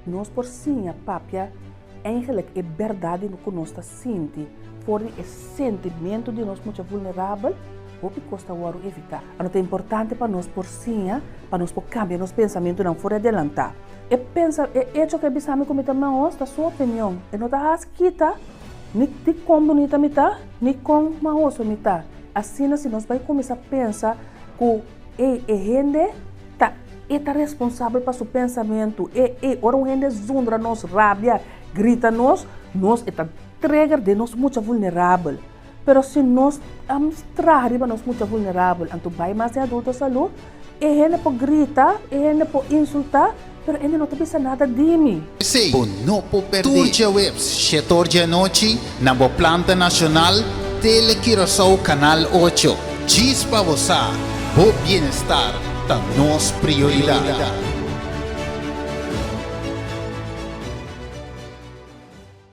Nos por siña papia eigenlijk e bèrdat di ku nos ta sinti for di e sentimentu di nos mucha vulnerabel, hopi kos ta wòrdu evitá. Anto ta importante pa nos por siña pa nos por kambia nos pensamentunan for di adelantá. E pensa, e echo ku e bisa mi ku mi ta mahos ta su opinion. E no ta hasi kita ni di kon bunita mi ta, ni kon mahoso mi ta. Asina si nos bai kuminsá pensa ku ey e hende ta e ta responsabel pa su pensamentu, e e ora un hende zundra nos, rabia, grita nos, nos e ta trigger den nos mucha vulnerabel. Pero si nos traha riba nos mucha vulnerabel, anto bai mas den adulto salú, e hende por grita, e hende por insultá, pero hende no ta bisa nada di mi. P'esei, bo no por pèrdè. Tur djaweps, shetor djanochi, na bo planta nashonal, Tele Curaçao Kanal ocho. Djis pa bo sa, bo bienestar ta nos prioridat.